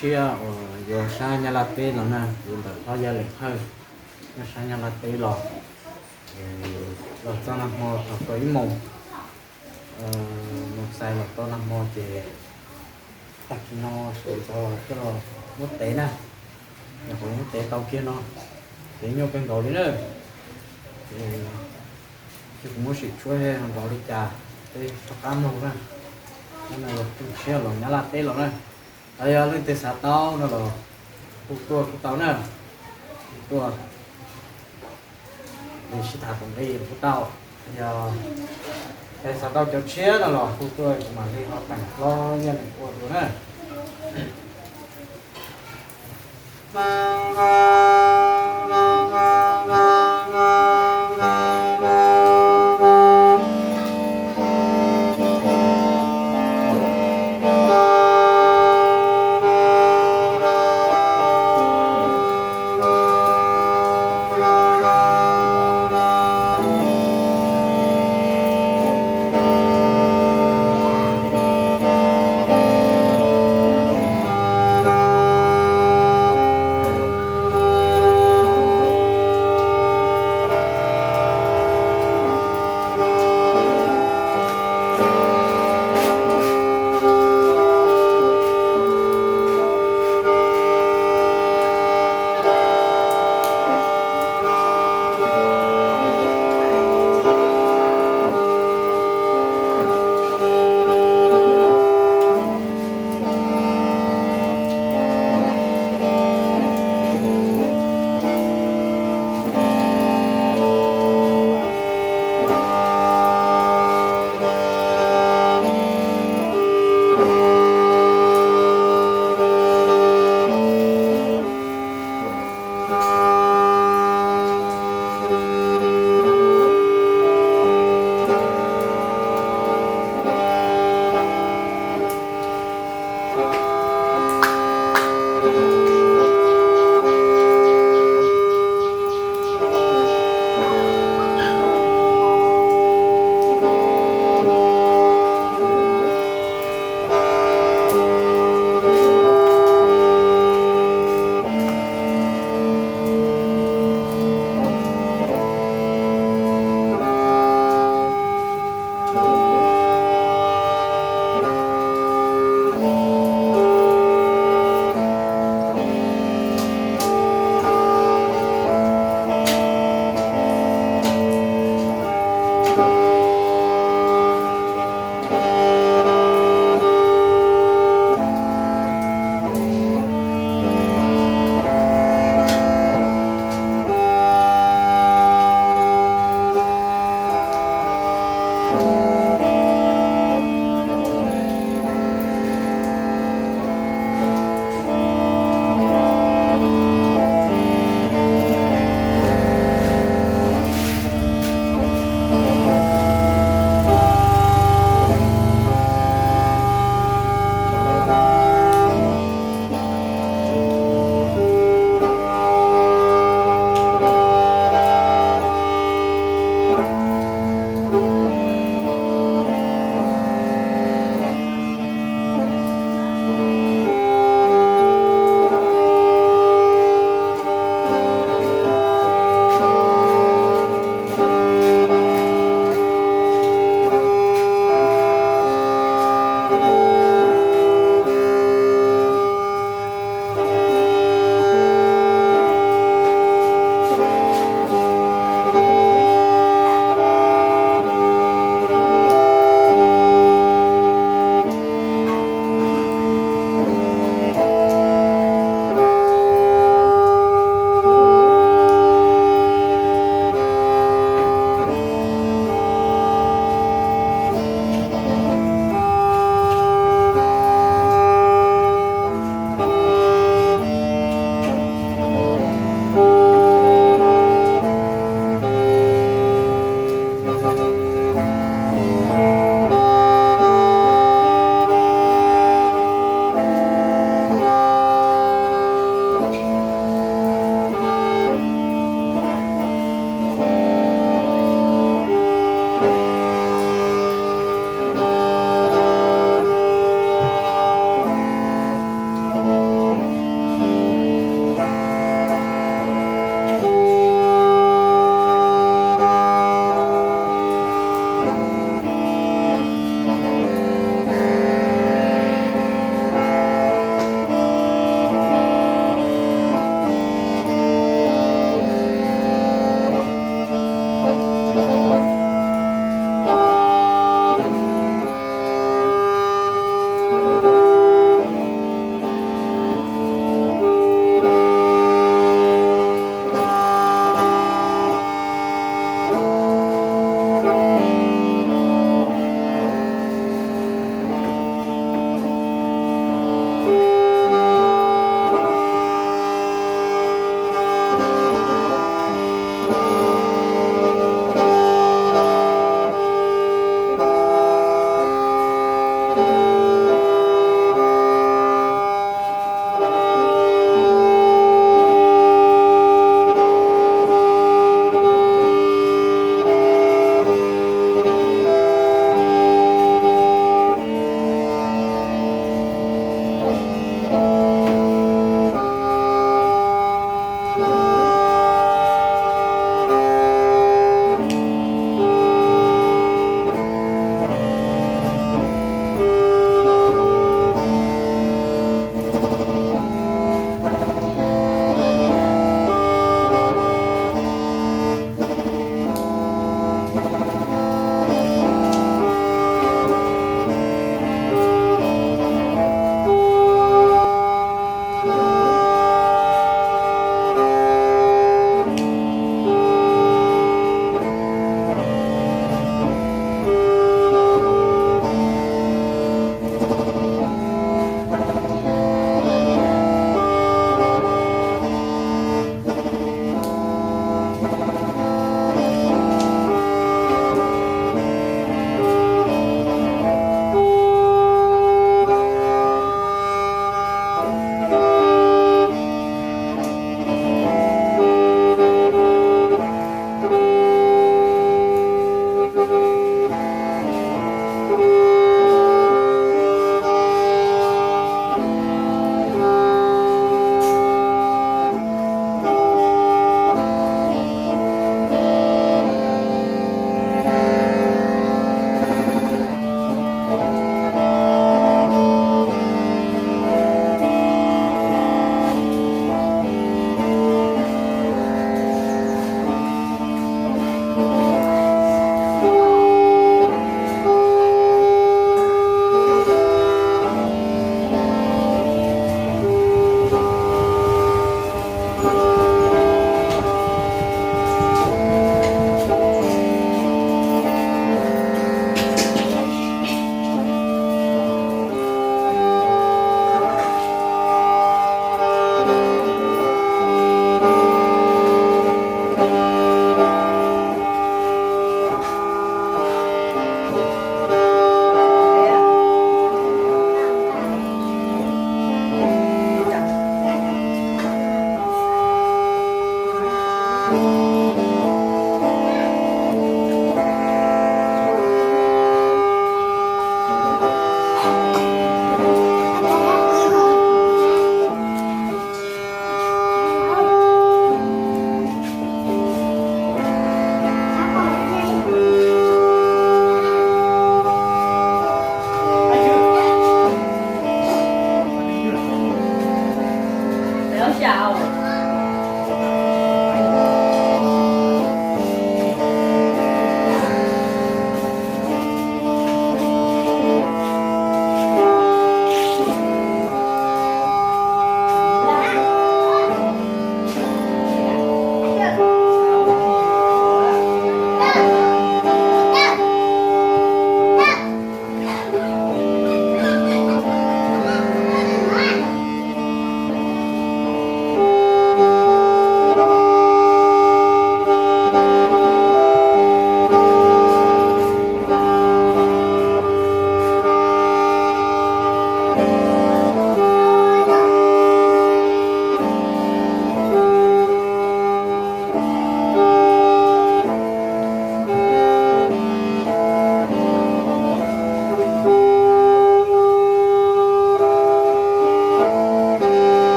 Tshiab uas yuav sab Nyab Laj teb los na, yuav ntawm hlob Yaj Leem Hawj nyob sab Nyab Laj teb los. Los txog nag hmo thaum kaum ib moos, moos xais los tau nag hmo ces tag kis no sawv ntxov coj los muab tev na, nyuam qhuav muab tev tau kiag no, tev nyuaj kawg nkaus li na. Ces kuv muab sim tshuab ho nrov li cas peb rov qab mloog na. Hnub no yog tus tshiab los Nyab Laj teb los na. Yog leej twg xav tau no los hu tuaj kuj tau na, hu tuaj, sib tham tus nqi kuj tau. Yog xav tau cov tshiab no los hu tuaj kuv mam li ho teem hlob Yaj Leem ua dua na.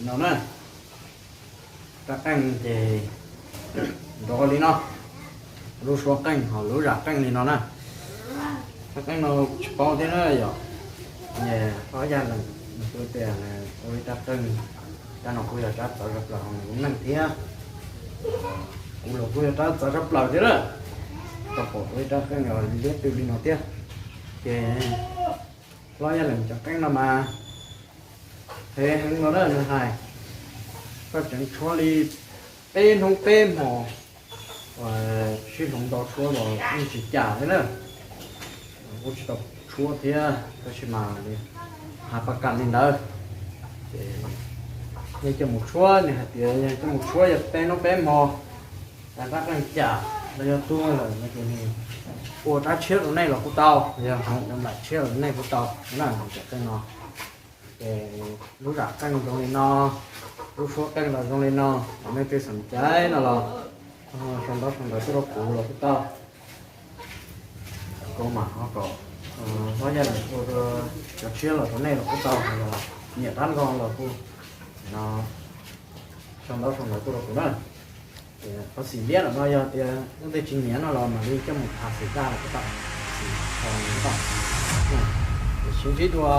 No na, rab qeej ces nrov li no, lub suab qeej ho lub zam qeej li no na. Rab qeej no tsis paub thiab na yom, es ob yaj lees nws kuj tias ua ib rab qeej, rab no kuj yog rab txawv tshaj plaws hauv nws lub neej thiab. Kuv los kuj yog rab txawv tshaj plaws thiab na, tau pom ua ib rab qeej liab twg li no thiab. Ces hlob yaj lees cov qeej no mas phem heev no na nws hais, koj tseem tshuab li peb hnub peb hmos, sib hloov ntau tshuab los yeej tsis cas thiab na. Kuj tsis tau tshuab thiab tab sis mas hais pab kam li ntawd. Ces yog coj mus tshuab, nws hais tias yog coj mus tshuab yog peb hnub peb hmos, rab qeej cas los yog tuag lawm no ces nws ua rab tshiab rau nej los kuj tau, yog hloov cov nplaim tshiab rau nej kuj tau na. Cov qeej no ces lub zam qeej zoo li no, lub suab qeej los zoo li no, nej twg xav caiv no los sau ntaub sau ntawv tuaj rau kuv los kuj tau. Kuv mam ho kom hlob yaj lees ua cov tshiab los rau nej los kuj tau, los nyiam rab nko los kuj no sau ntaub sau ntawv tuaj rau kuv na. Qhov xim liab no yog tias leej twg tsis nyiam no los mam li coj mus thav xim daj los kuj tau, xim tho los kuj tau. Sib ntsib dua.